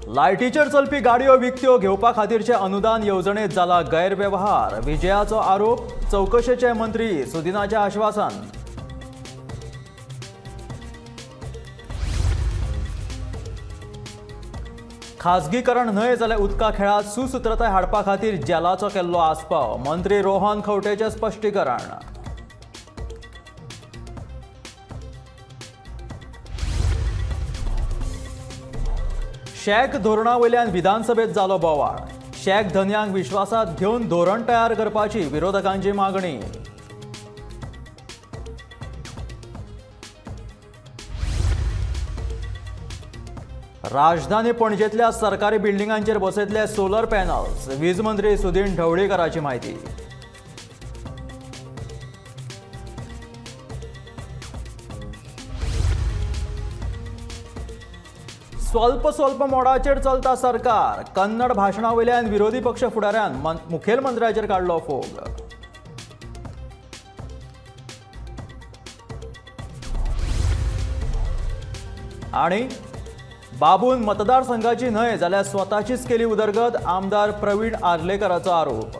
लायटीचेर चलपी गाडयो विकत्यो घेवपा खातीरचे अनुदान येवजणेत जाला गैरवेव्हार, विजयाचो आरोप, चवकशेचे मंत्री सुदिनाचें आश्वासन। खाजगीकरण न्हय जाल्यार उदका खेळांत सुसूत्रताय हाडपा खातीर जेलाचो केल्लो आस्पाव, मंत्री रोहन खंवटेचें स्पश्टीकरण। शॅक धोरणा वयल्यान विधानसभेत जालो बोवाळ, शॅक धनयांक विश्वासात घेवन धोरण तयार करपाची विरोधकांची मागणी। राजधानी पणजेतल्या सरकारी बिल्डिंगांचेर बसयतले सोलर पॅनल्स, वीज मंत्री सुदिन ढवळीकराची म्हायती। स्वल्प स्वल्प मोडाचेर चलता सरकार, कन्नड भाशणा वयल्यान विरोधी पक्ष फुडाऱ्यान मुखेलमंत्र्याचेर काडलो फोग। आनी बाबून मतदारसंघाची न्हय जाल्यार स्वताचीच केली उदरगत, आमदार प्रवीण आर्लेकराचो आरोप।